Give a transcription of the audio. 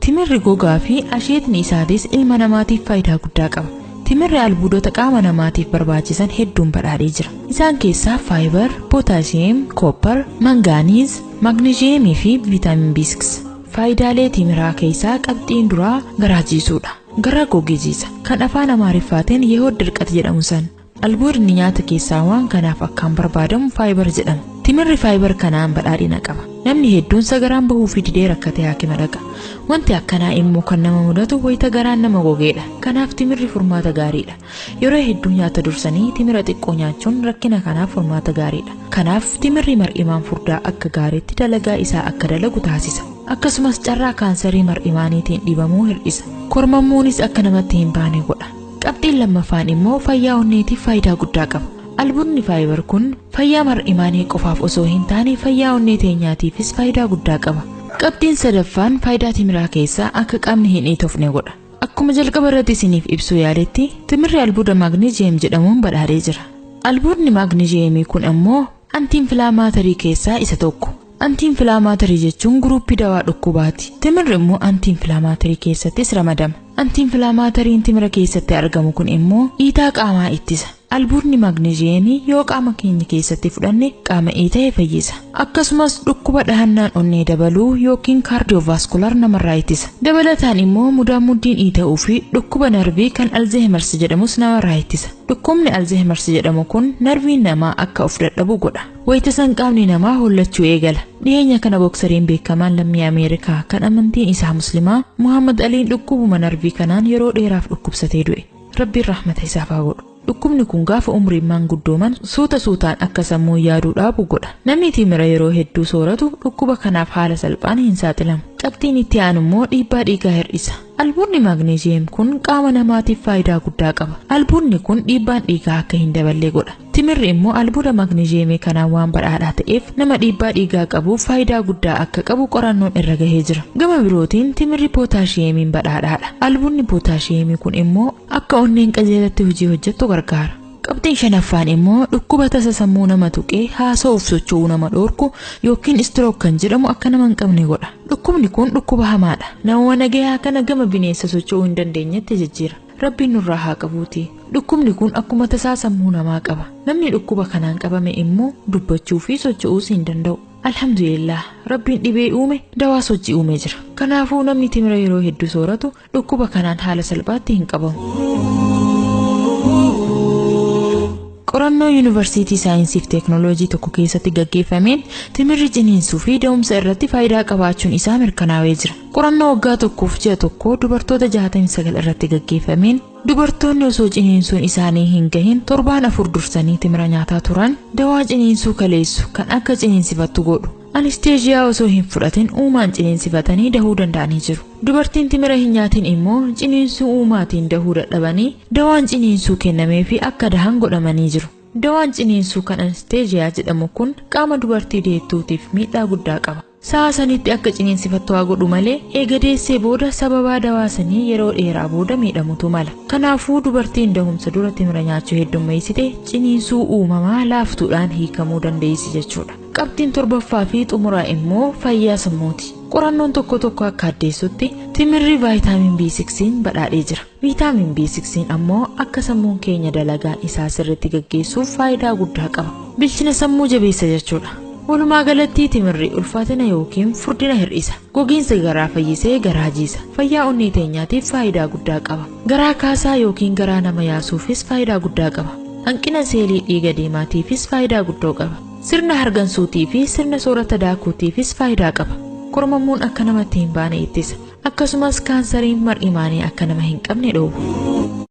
Timirri gogaa fi asheetni isaatis ilma namaatiif faayidaa guddaa qaba. Timirri albuudota qaama namaatiif barbaachisan hedduun badhaadhee jira. Isaan keessaa faayibar, pootaashiyeem, kooppar, mangaaniiz, maagneezhiyeemii fi viitaamin B6. Faayidaalee timiraa keessaa qabxiin duraa garaa jiisuudha. Garaa gogee jiisa. Kan afaan Amaariffaatiin yehoo dirqata jedhamu san. Albuudni nyaata keessaa waan kanaaf akkaan barbaadamu faayibar jedhama. Timirri faayibar kanaan badhaadhina qaba. Namni hedduun sagaraan bahuu fi didee rakkatee haakima dhaqa. Wanti akkanaa immoo kan nama mudatu wayita garaan nama gogeedha. Kanaaf timirri furmaata gaariidha. Yeroo hedduu nyaata dursanii timira xiqqoo nyaachuun rakkina kanaaf furmaata gaariidha. Kanaaf timirri mar'imaan furdaa akka gaariitti dalagaa isaa akka dalagu taasisa. Akkasumas carraa kaansarii mar'imaaniitiin dhibamuu hir'isa. Kormammuunis akka namatti hin baane godha. Qabxiin lammaffaan immoo fayyaa onneetiif faayidaa guddaa qaba. Albuudni faayibar kun fayyaa mar'imaanii qofaaf osoo hin taane fayyaa onnee teenyaatiifis faayidaa guddaa qaba. Qabxiin sadaffaan faayidaa timiraa keessaa akka qaamni hin dhiitofne godha. Akkuma jalqaba irratti isiniif ibsuu yaaletti timirri albuuda maagneezhiyeem jedhamuun badhaadhee jira. Albuudni maagneezhiyeemii kun ammoo antiinfilaamaatarii keessaa isa tokko. Antiinfilaamaatarii jechuun guruppii dawaa dhukkubaati. Timirri immoo antiinfilaamaatarii keessattis ramadama. Antiinfilaamaatariin timira keessatti argamu kun immoo dhiitaa qaamaa ittisa. Albuudni maagneezhiyeemii yoo qaama keenya keessatti fudhanne qaama dhiita'e fayyisa. Akkasumas dhukkuba dhahannaan onnee dabaluu yookiin kaardiyoovaaskular namarraa ittisa. Dabalataan immoo mudaamuddiin dhiita'uu fi dhukkuba narvii kan alzeehimers jedhamus namarraa ittisa. Dhukkubni alzeehimers jedhamu kun narviin namaa akka of dadhabu godha. Wayita san qaamni namaa hollachuu eegala. Dhiyeenya kana booksariin beekamaan lammii Ameerikaa kan amantiin isaa Muslimaa Muhammad Aliin dhukkubuma narvii kanaan yeroo dheeraaf dhukkubsatee du'e. Rabbiin rahmata isaaf haa godhu. Dhukkubni kun gaafa umriin maanguddooman suuta suutaan akka sammuu yaaduu dhaabu godha. Namni timira yeroo hedduu sooratu dhukkuba kanaaf haala salphaan hin saaxilamu. Qabxiin itti aanu immoo dhiibbaa dhiigaa hir'isa. Albuudni maagneezhiyeem kun qaama namaatiif faayidaa guddaa qaba. Albuudni kun dhiibbaan dhiigaa akka hin daballe godha. Timirri immoo albuuda maagneezhiyeemii kanaan waan badhaadhaa ta'eef nama dhiibbaa dhiigaa qabuuf faayidaa guddaa akka qabu qorannoon irra gahee jira. Gama birootiin timirri pootaashiyeemiin badhaadhaadha. Albuudni pootaashiyeemii kun immoo akka onneen qajeelatti hojii hojjettu gargaara. Qabxiin shanaffaan immoo dhukkuba tasa sammuu nama tuqee haasa'uuf socho'uu nama dhoorku yookiin istirook kan jedhamu akka nama hin qabne godha. Dhukkubni kun dhukkuba hamaadha. Nama nagayaa kana gama bineensa socho'uu hin dandeenyetti jijjiira. Rabbiin nurraa haa qabuuti. Dhukkubni kun akkuma tasaa sammuu namaa qaba. Namni dhukkuba kanaan qabame immoo dubbachuu fi socho'uus hin danda'u. Alhamdulillah Rabbiin dhibee uume dawaa sochii uumee jira. Kanaafuu namni timira yeroo hedduu sooratu dhukkuba kanaan haala salphaatti hin qabamu. Qorannoo Yuunivarsiitii Saayinsii fi Teeknooloojii tokko keessatti gaggeeffameen timirri ciniinsuu fi da'umsa irratti faayidaa qabaachuun isaa mirkanaa'ee jira. Qorannoo waggaa tokkoof ji'a tokko dubartoota 69 irratti gaggeeffameen dubartoonni osoo ciniinsuun isaanii hin gahin torbaan afur dursanii timira nyaataa turan dawaa ciniinsuu kaleessu kan akka ciniinsifattu godhu. Anisteeziyaa osoo hin fudhatin uumaan ciniinsifatanii dahuu danda'anii jiru. Dubartiin timira hin nyaatin immoo ciniinsuu uumaatiin dahuu dadhabanii dawaan ciniinsuu kennameefii akka dahan godhamanii jiru. Dawaan ciniinsuu kan anisteeziyaa jedhamu kun qaama dubartii deettuutiif miidhaa guddaa qaba. Sa'a sanitti akka ciniinsifattu haa godhu malee eega deessee booda sababaa dawaa sanii yeroo dheeraa booda miidhamutu mala. Kanaafuu dubartiin dahumsa dura timira nyaachuu heddummeessite ciniinsuu uumamaa laaftuudhaan hiikamuu dandeessi jechuudha. Qabxiin torbaffaa fi xumuraa immoo fayyaa sammuuti. Qorannoon tokko tokko akka addeessutti timirri vaayitaamin B6 badhaadhee jira. Viitaamin B6 ammoo akka sammuun keenya dalagaan isaa sirriitti gaggeessuuf faayidaa guddaa qaba. Bilchina sammuu jabeessa jechuudha. Walumaa galatti timirri ulfaatina yookiin furdina hir'isa. Gogiinsa garaa fayyisee garaa jiisa. Fayyaa onnee teenyaatiif faayidaa guddaa qaba. Garaa kaasaa yookiin garaa nama yaasuufis faayidaa guddaa qaba. Hanqina seelii dhiiga diimaatiifis faayidaa guddoo qaba. Sirna hargansuutii fi sirna soorata daakuutiifis faayidaa qaba. Kormammuun akka namatti hin baane ittisa. Akkasumas kaansariin mar'imaanii akka nama hin qabne dhoowwa.